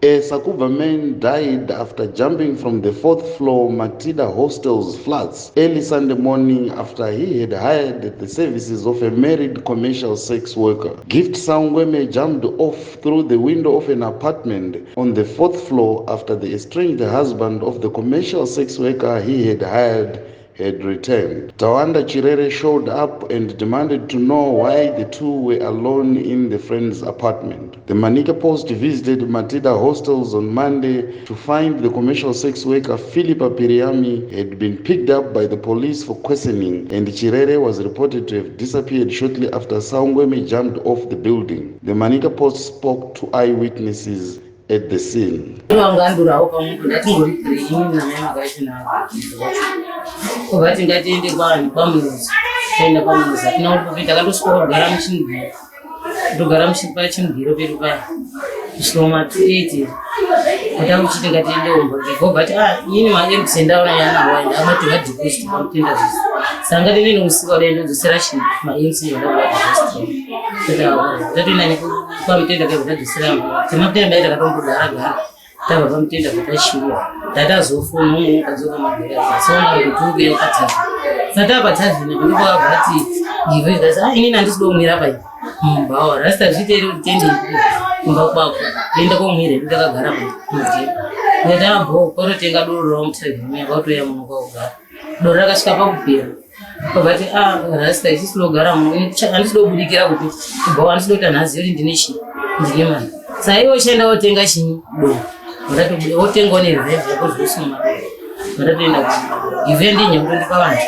A Sakubva man died after jumping from the fourth floor Matida Hostels flats early Sunday morning after he had hired the services of a married commercial sex worker. Gift Saungweme jumped off through the window of an apartment on the fourth floor after the estranged husband of the commercial sex worker he had hired had returned. Tawanda Chirere showed up and demanded to know why the two were alone in the friend's apartment. The Manica Post visited Matida Hostels on Monday to find the commercial sex worker Philippa Piriami had been picked up by the police for questioning, and Chirere was reported to have disappeared shortly after Saungweme jumped off the building. The Manica Post spoke to eyewitnesses at the scene. Vangandurawo pamwe ndatingori ini namai makacho vati ngatiende kwanhu kwamuzi taenda kwamuzi hatina kuti takandosvika kugara muchimugiro togara pachimugiro pedu paya kusvika kuma 280 takuchiti ngatiende umba vobati ah ini maemc ndaona yana amati vadeposit pamutenda zvese saka ngatiende nemusika kudai ndodzosera chi maemc ndakuvadeposit tatoenda nekwamutenda kai kutadzosera temamutenda dai takatombogara gara tabva pamutenda kutachiwa tatazofona umwe ukadzoka magara soona kuti uri patavhina sata patavhina ndipo abva ati iwe zvikati ah inini handisi domwira pai mubhawa rasta zviite iri kuti tiende kumba kwako toenda komwira edu takagara mudheni ndati abho kwatotenga doro ravo mutavhina kwatoya muno kwakugara doro rakasvika pakupera vati ah rasta isusu tinogara muno handisi dobudikira kuti kubva handisi dokuti anhu azive kuti ndine chii ndine mari saka iwe uchienda wotenga chinyi doro ndatobuda wotengawo nerevhe yakozosuma ndatoenda ive ndinye kutondipa vanhu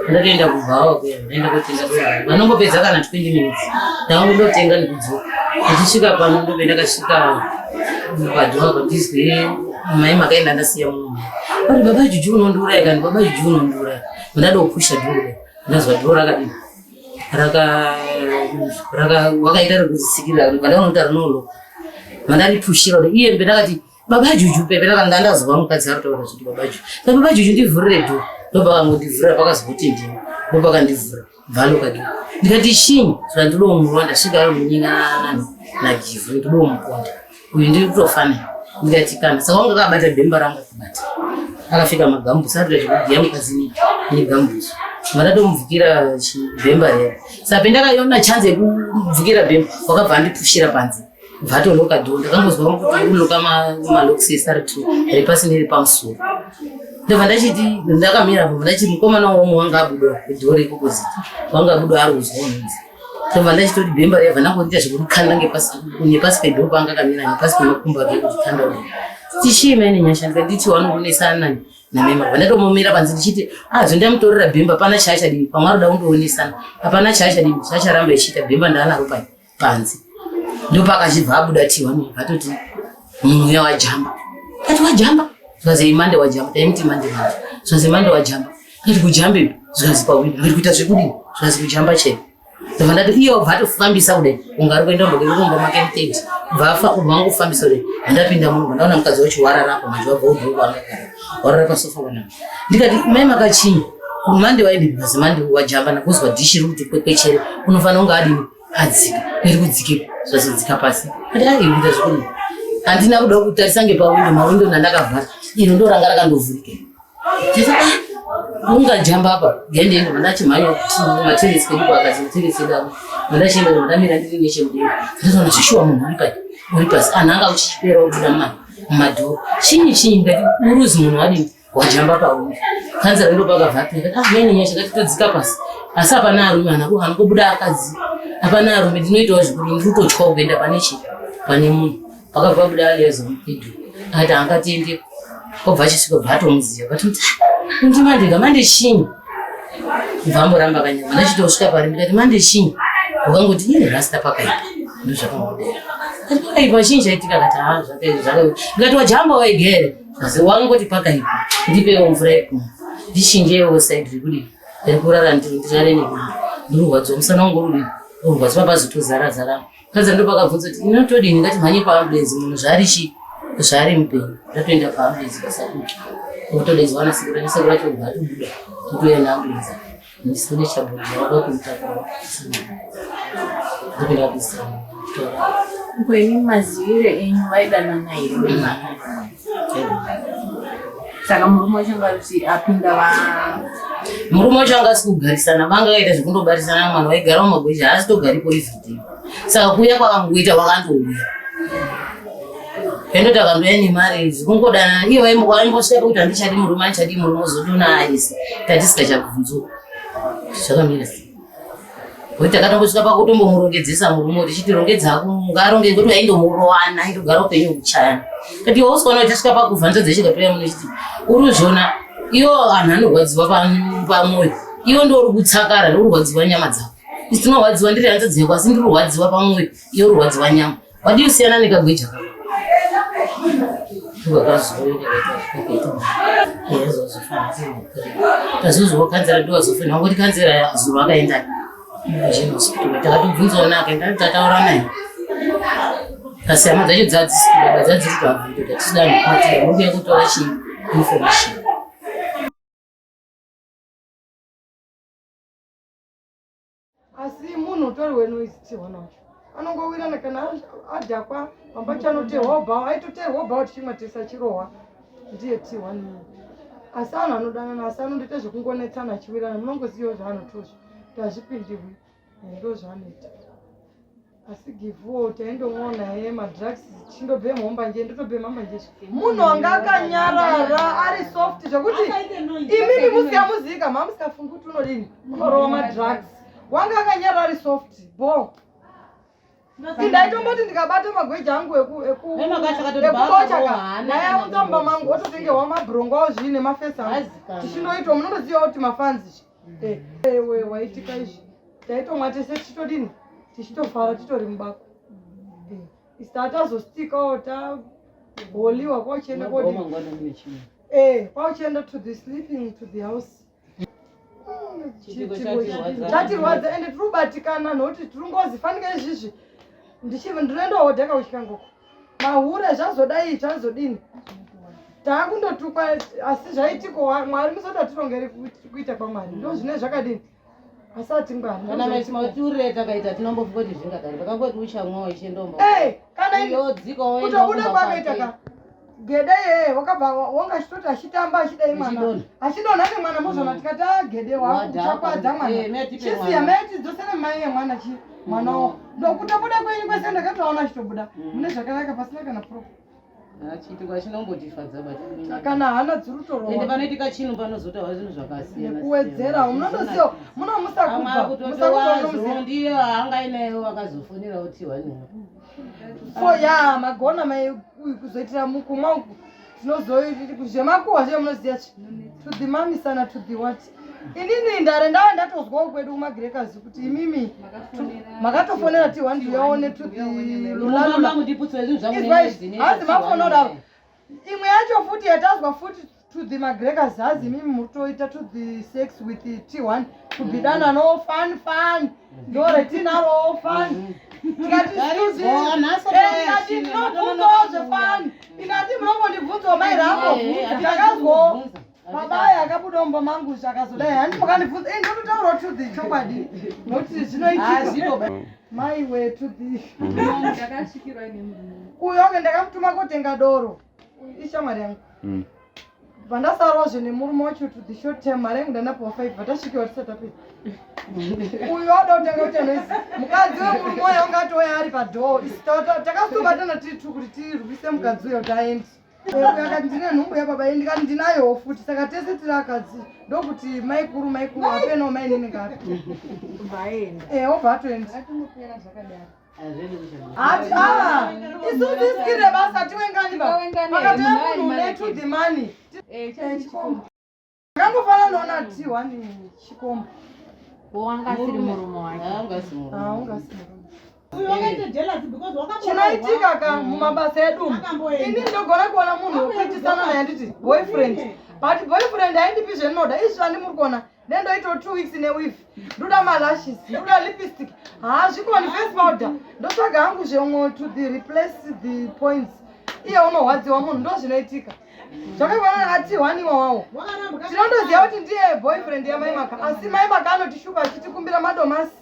ndatoenda kubhawa kuya ndaenda kotenga doro vanongopedza kana 20 minutes ndakangototenga nekudzoka ndichisvika pano ndobe ndakasvika padhowa pandizwe mai makaenda ndasiya munhu vari baba juju unondiuraya kani baba juju unondiuraya ndadopusha dhoo ndazwa dhoo rakadini raka raka wakaita rekusikira vandaona kuti rinolo vandaripushira kuti iye mbe ndakati baba juju pepe ndakanga ndazwa mukadzi ari kutaura zviti baba juju saka baba juju ndivhurire dhoo ndopakangondivhurira pakazoti ndini ndopakandivhura bvaloka dhoo ndikati chinyi zvandidomurwa ndasvika ari munyinganani nagivhu ndidomuponda uyu ndiri kutofanira ndikati kana saka wanga akabata bhemba rangu kubata akafika magambusi arikuita zvekugiya mukadzi negambusi vandatomubvukira bhemba rera saka pendakaiona chance yekubvukira bhemba wakabva andipushira panze bvatoloka dho ndakangozwa kuti uloka maloks esari two repasi nerepamusoro ndobva ndachiti ndakamira apo ndachiti mukomana womwe wanga abuda dhoo reopposite wanga abuda ari kuzwa unonzi ndobva ndachitoti bhemba riya bva ndangoita zvekurikanda nepasi pedhoo paanga akamira nepasi pemakumbo ake kuchikanda kudai tichiima ine nyasha ndikanditi wanokunesana nani namema bva ndatomomira panze ndichiti ah zvondamutorera bhemba hapana chaachadini pamwe aroda kundoonesana hapana chaachadini chaacharamba ichiita bhemba ndaanaro pai panze ndopakachibva abuda tiwa vatoti munhu uya wajamba ati wajamba zvikanzi imande wajamba taimuti mande mande zvikanzi imande wajamba ati kujambe zvikanzi pawini ndikati kuita zvekudii zvikanzi kujamba chete ndobva ndati iye wabva atofambisa kudai unga ari kuenda kumba make mutende bva afa ubva wangofambisa kudai ndapinda muno ndaona mukadzi wacho warara apo manje wabva udhoko angagara warara pasofa panapa ndikati mai makachinyi mande waende basi mande wajamba nakuzwa dhishi riri kuti kwekwechere unofanira kunge adini adzika iri kudzikepo zvazodzika pasi ati a iri kuita zvekudii handina kuda kutarisa ngepawindo mawindo ndandakavhara iro ndo ranga rakandovhurika tisa ah, ungajamba apa gendienda mandachimhanya materesi kedu kwakati materesi edu apa mandachienda ndamira ndiri nechemudenga ndatoona zveshuwa munhu uri pai uri pasi anhu anga uchipera kubuda mumadhoo chinyi chinyi ndikati uruzi munhu wadini wajamba pauri kanzara ndo pakabva apinda ah neni nyasha ngatitodzika pasi asi hapana arume ana anongobuda akadzi hapana arume ndinoitawo zvekudi ndiri kutotyawo kuenda pane chi pane munhu pakabva abuda aliazo mupidhu akati angatiende obva achisvika bva atomuziva vatoti ah, ndi mandega mande chinyi bva amboramba kanyama ndachitosvika pari ndikati mande chinyi wakangoti ine rasta pakaipa ndozvakangodera ati pakaipa chinyi chaitika kati ha zvakaipa ndikati wajamba waigere Asi wangoti pakaipa ndipewo mvura yekumwa ndichinjewo side rekudii rekurara ndirare nekudii ndirurwadziwa musana wangu urudii urwadziwa pazotozara zara kadza ndopakabvunza kuti inotodini ngati mhanye paambulenzi munhu zvaari chii zvaari mupenyu ndatoenda paambulenzi pasakuti okutodaidzwa nasekuru nesekuru acho ubva atobuda totouya neambulenzi ndisine chabudza wada kumutakura ndopinda kuisira Ko imi maziviro enyu vaidanana here nemwana? Saka murume wacho anga kuti apinda va Murume wacho anga asi kugarisana, vanga vaita zvekundobarisana mwana waigara mumagweja, haasi togaripo everyday. Saka kuuya kwakangoita wakandouya. Pendoti akandouya nemari idzi kungodanana iye vaimbosvika pekuti handichadi murume, handichadi murume ozodona aisa tatisingachabvunzuka zvakamira sei. Kuti takatombosvika pakutombomurongedzesa murume kuti chiti rongedza hako ngaronge ngekuti vaindomurowana aitogara upenyu hwekuchayana. Kati iwe usikaona kuti tasvika pakufa nzodzi yacho ikatouya muno ichiti uri kuzviona iwo anhu anorwadziwa pamwoyo iwe ndiwo uri kutsakara ndiwo urwadziwa nyama dzako. Isu tinorwadziwa ndiri hanzvadzi yako asi ndiri kurwadziwa pamwoyo iwe urwadziwa nyama. Wadii usiyana nekagweja kako? Tazozwa kanzera ndiwazofanira kungoti kanzera zuro akaenda kuGeneral Hospital takatobvunzawo nake akaenda tataura naye asi hama dzacho dzadzisikuda dzadziri kuabvunza tatisida nekuti mukuya kutora chii information. Asi munhu utori wenoise tihwana wacho anongowirana kana adhakwa pamba chanoterwa obhawa aitoterwa obhawa tichimwa tese achirohwa ndiye tihwani asi anhu anodanana asi anondoita zvekungonetsana achiwirana munongozivawo zvaanotozvo kuti hazvipindirwi ndo zvaanoita asi givuwo taindomwawo naye madrugs tichindobhemhawo mbanje ndotobhemha mbanje munhu anga akanyarara ari soft zvekuti imimi musingamuzika mamusikafungi kuti unodini unorova madrugs wanga akanyarara ari soft bo ndaitomboti ndikabata magweja angu ekubochaka ndaiaunza mumba mangu ototengerwa mabrongo awo zvii nemafesi angu tichinoitwa munondoziva kuti mafanzi eh, ewe waitika izvi taitomwa tese tichitodini tichitofara titori mubako eh, isi tatazostikawo taholiwa kwauchienda kodi eh, kwauchienda to the sleeping to the house chatirwadza ende tiri kubatikana nokuti tiri ngozi fanika izvizvi ndinoendohodheka kuchikangoko mahure zvazodai zvazodini taakundotukwa asi zvaitiko mwari musati atirongeri kuita kwamwari ndo zvine zvakadini asi atingwari kana maturire takaita tinombofunga kuti zvingadaro takangoti uchamwawo ichendombo kana kutobuda kwakaita ka gede yeye wakabva wanga achitoti achitamba achidai mwana achidonha nemwana mozvona tikati a gede wakuchakwadza mwana eh, chisiya mai tidzosere mai yemwana chi mwana wo ndokutobuda kwenyu kwese ndakatoona achitobuda mm. mune zvakanaka pasina kana pro ah, chiitiko chinongotifadza but kana hana dziri ende panoitika chinhu panozotaura zvinhu zvakasiyana nekuwedzera munotoziva muno musakubva musakubva ndiye anga inaye akazofonera kuti wani fo ya magona mai kuzoitira mukumwa uku tinozoizvemakuhwa zviye munoziva chi to the mamisana to the what inini ndare ndava ndatozwawo kwedu kumagirekazi kuti imimi makatofonera ti one ndiyaone to the lulalulahazi mafonodaro imwe yacho futi yatazwa futi to the magrekers hazi imimi muri kutoita to the sex with the t1 kubidana no fun fun ndoretinaro fun tikati tikati ndinobvunzawo zvefun ikati munongondibvunzawo mai rambo ndakazwawo baba aya akabuda mumba mangu zvakazodai handi makandibvunza eh, ndototaura to the chokwadi nokuti zvinoitika mai we to the uyo ange ndakamutuma kotenga doro ishamwari yangu mm. vandasarwazve nemurume wacho to the short term mari yangu ndanapiwa five vatasvikiwa tisati tapedza uyu wada kutanga kuita noise mukadzi wemurume uyo anga atouya ari padhoo isu takazobatana tiri two kuti tirwise mukadzi uyo kuti aende uyu akati ndine nhumbu yababa iyi ndikati ndinayowo futi saka tese tiri akadzi ndokuti maikuru maikuru apenawo mainini ngapi eh, obva atoenda Ati ah, isu tisikire basa tiwengani ba. Pakati munhu une to the money. Eh, chikomba. Akangofanana noona T1 chikomba. Wanga asiri murume wake. Anga si murume. Ah, unga si murume. Chinoitika ka mumabasa edu ini ndogona kuona munhu wekuitisana naye anditi boyfriend but boyfriend haindipi zvendinoda izvi zvandimuri kuona Nendoitawo 2 weeks neweave. Ndoda malashes, ndoda lipstick. Haazvikoni face powder. Ndotsvaga hangu zvemwe to the replace the points. Iye unohwadziwa munhu ndozvinoitika. Zvakafanana ati waniwa wawo. Tinondoziva kuti ndiye boyfriend yamai Maka. Asi mai Maka anotishupa achitikumbira madomasi,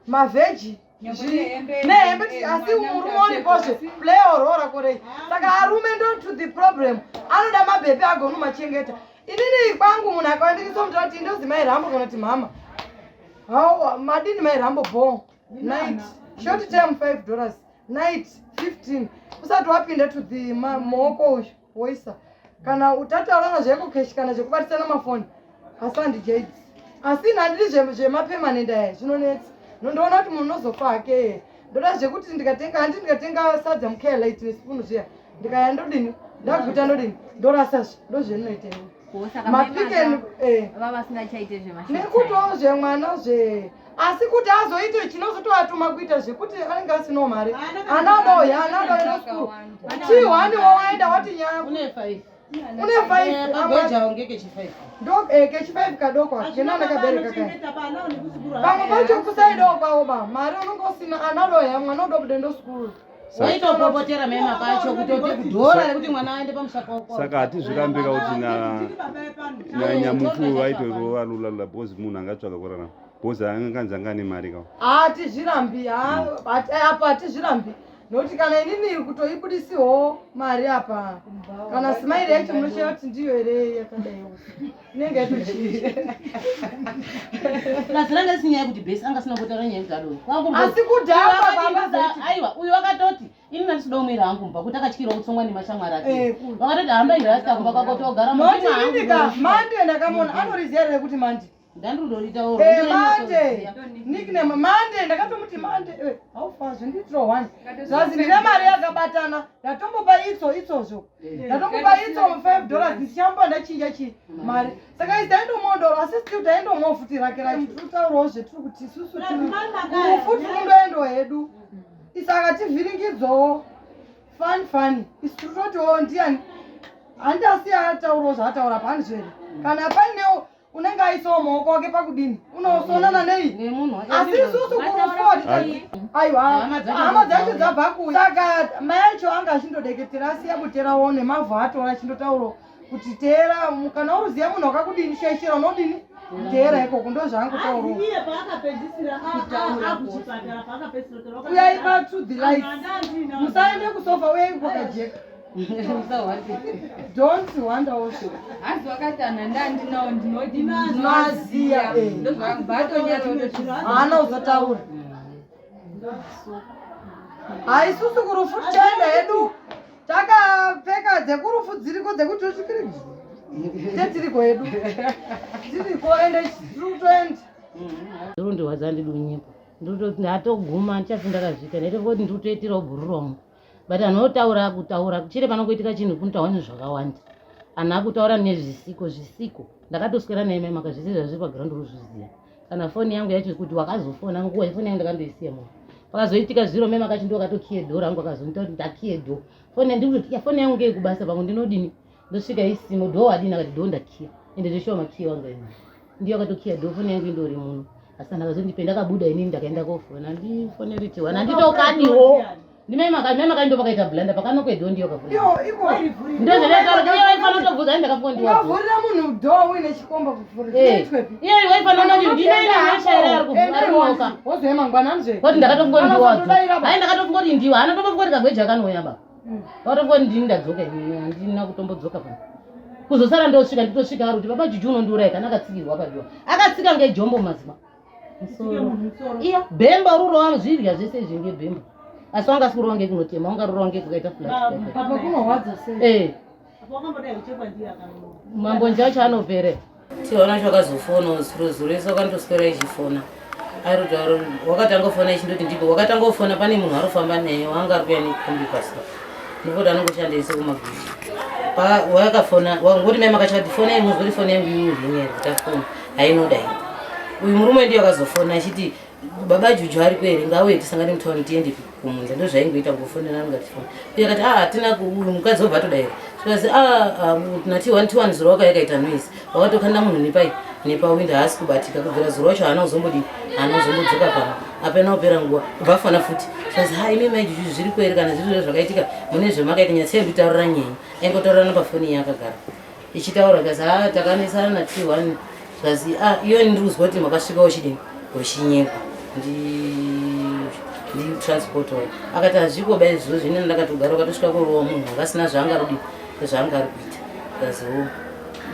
mavheji. Nehembe, asi murume uripozve, player oroora korei. Saka arume ndo to the problem, anoda mabhebhi agonomachengeta. Inini kwangu munhu akawandikisa kuti ndozi Mai Rambo kana kuti mhama, how madini Mai Rambo? Bo night short term $5, night 15. Usati wapinda to the maoko uyu woisa kana utataurana zveEcoCash kana zvekubatisana mafoni, asi handijaidzi. Asi ini handidi zvemapermanent aya, zvinonetsa. Nondoona kuti munhu unozofa hake. Ndoda zvekuti ndikatenga, handi ndikatenga sadza mucalite nesipunu zviya, ndikaya ndodini, ndaguta ndodini, ndorasazve. Ndozvendinoita ini. Saka Mapiken vavasingachaite zvemashort. Nekutiwo zvemwana zve, asi kuti azoite chinozotoatuma kuita zvekuti anenge asinawo mari, ana adoya, ana adoenda skuru. T1 wawaenda wati nyaya Une five. Une five. Kagweja ngekechi five. Ndo kechi five kadoko kena ndakabereka kaya. Pamwe pacho kusaidawo kwavo ba mari unenge usina, ana adoya, mwana udobude ndo skuru. Waitopopotera mema pacho kutoti kudhora rekuti mwana aende pamusha kwako. Saka hatizvirambika kuti nanyamufu vaitorova lulalula because munhu angatsvaka kurarama, because anganzi anga ane mari kawo. Hatizvirambi apa, hatizvirambi, nokuti kana inini kutoibudisiwo mari apa, kana smile yacho munoshaya kuti ndiyo here yakadaiwo, inenge yatochinja. Plus ranga isi nyaya yekuti bhesi anga asina kutaura nyaya yekuti adoyo. Asi kudhakwa kwamazoiti. Aiwa, uyu wakatoti ini ndandisida kumwira hangu mumba kuti akatyirwa kutsongwa nemashamwari ake. Vakatoti hamba irasta kumba kwako togara. Noti ininika Mande ndakamona anoriziya here kuti Mande? Ndandinotoritaura. Mande, nickname Mande, ndakatomuti Mande, haufa zvinditiro one zvazi ndine mari yakabatana, ndatombopa itso itsozvo, ndatombopa itso $5, ndichamba ndachinja chi mari. Saka isi taindomondoro, asi still taindomwa futi rake racho. Tiri zvetiri kuti isusu rufu tiri kundoendawo hedu, isaka tivhiringidzowo fani fani. Isu tiri totiwo ndiani handi asi ataurawo zvaataura panzvere, kana painewo unenge aisawo maoko ake pakudini, unosonana nei? Nemunhu. Asi isusu kurufoti, aiwa. Hama dzacho. Hama dzacho dzabva kuya, saka mai acho anga achindodeketera, asiya buterawo nemavhu atora, achindotaurawo kuti teera, kana uruziya munhu wakakudini shaishira, unodini teera ikoko, ndo zvaangotaurawo. Iye paakapedzisira akuchipatara, paakapedzisira Uyai pa to the light, musaende kusofa, uyai kwakajeka. Don't wonder also. Hanzi wakati anhu ndandinawo ndinodi. Ndinoaziya. Ndozvabatonyatsotochiziva. Haana kuzotaura. Hai, isusu kurufu tichaenda hedu takapfeka dzekurufu dziriko, dzekuti tosvikiri tetiriko hedu, tiriko, ende tiri kutoenda. Ndinondirwadza, ndidunyepo ndatoguma, ndichafi ndakazviita ndaitongoti ndikutoitirawo bhururu wangu, but anhu otaura kutaura chiri panongoitika chinhu kunotaurwa nezvakawanda, anhu akutaura nezvisiko zvisiko. Ndakatoswera naye mai makazvisi zvazviri paground uruzviziva, kana foni yangu yacho kuti wakazofona nguva ifoni yangu ndakandoisiya muno. Pakazoitika zviro mai makachi ndo akatokiye door rangu, akazonita kuti ndakiye door foni, ndikuti ya foni yangu ngeyekubasa, pamwe ndinodini, ndosvika isimo, door wadini? Akati door ndakiya, ende ndoshuwa makiya wanga ina, ndiyo akatokiya door, foni yangu indori muno. Asi ndakazondipe, ndakabuda inini, ndakaenda kofona, ndifoneri tiwana, handitokadiwo ndimai makai ndo pakaita blunder pakanokwe door, ndiyo kavhura. Iyo iko. Ndozvandataura, iye waifana kutobvunza, ndakafona ndiwa. Ungavhurira munhu door uine chikomba kuvhura? Chinoitwepi? Iye waifana kuti ndinoenda ari kunoka. Wozoye mangwana anzve. Kuti ndakatofunga Kana ndiwadzo. usazodaira ba. Hai, ndakatofunga kuti ndiwo, hana tombofunga kuti kagweja kanouya ba, wakatofunga kuti ndini ndadzoka ini, handina kutombodzoka pano. Kuzosara ndosvika, nditosvika ari kuti baba Juju unondiuraya, kana akatsikirwa padiwa, akatsika ngejombo mazima musoro, iya bhemba ururova zvidya zvese izvi ngebhemba, asi wanga asikurova ngekunotema, wangarurova ngekukaita flat. Apa kunorwadza sei? Eh, mambonje acho anopere. Tiona chakazofona zuro zuro iso akandoswera ichifona, aritaura wakatanga kufona ichindoti ndipo wakatanga kufona, pane munhu arikufamba naye wanga ari kuya nekombi pasi, nekuti anongoshanda ese kumabhichi. Wakafona wangoti mai makachati fona imwe kuti foni yangu iurinye tafona hainodai. Uyu murume ndiye akazofona achiti baba Juju ari kwere, ngauye tisangane mutauni tiende kumunda. Ndo zvaingoita kungofonera anongatifona. Uye akati a hatina uyu mukadzi wobva atodaira, zvikanzi a nati one zuro waka yakaita noise, wakatokanda munhu nepai nepawindow, haasi kubatika kubvira zuro wacho, haana kuzombodii, haana kuzombodzoka pano. Apena kupera nguva kubva afona futi, zvikanzi ha imi mai Juju zviri kwere, kana zviri zvakaitika mune zvemakaita nyatsei kutaurira nyenyu. Aingotaurana pafoni iye akagara ichitaura, kazi ha takanesana na T1, zvikanzi a iyo ndiri kuzwa kuti makasvika uchidini uchinyekwa ndi. Nditransport wayo akati hazviko ba izvozvo inini ndakatogara ukatosvika kurowa munhu anga asina zvaangarudi zvaanga ari kuita. Kaziwo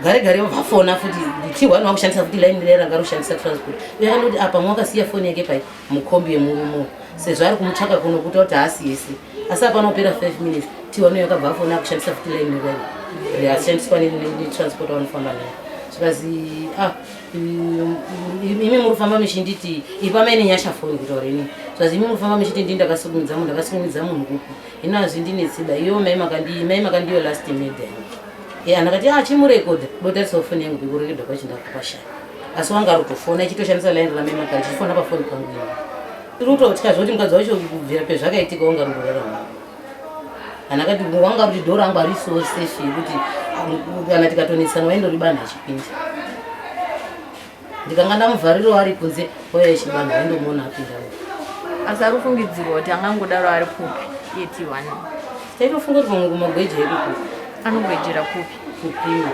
gare gare vafona futi T1 vakushandisa futi line rera ranga rushandisa transport. Uye akandoti apa mwakasiya foni yake pai mukombi yemurume sezvo ari kumutsvaka kuno kuita kuti haasi yese, asi apana kupera 5 minutes T1 yakabva afona akushandisa futi line rera reashandiswa netransport vanofamba nayo. Zvikazi, ah, imi muri kufamba muchinditi ipa maine nyasha foni kutaura inini. Zvazi imi muri kufamba muchiti ndini ndakasikumidza munhu, ndakasikumidza munhu kupi? Ino hazvindinetsida iyo mai makandi mai makandiyo last murder. E andakati, ah, chimurekodha botarisawo foni yangu pekurekodha kwacho ndakupashaya, asi wanga ari kutofona ichitoshandisa line ramai makandi ichifona pafoni pangu. Ini tiri kutotya zvekuti mukadzi wacho kubvira pezvakaitika wanga ari kurarama. Andakati wanga kuti dhoo rangu harisiwo safe yekuti kana tikatonetsana waindoribanha achipinda. Ndikanga ndamuvhariro ari kunze waya ichibanha waindomuona apinda. Asi ari kufungidzirwa kuti angangodaro ari kupi iye T1? Taitofunga kuti pamwe kumagweja ikuku. Anogwejera kupi? Kupima.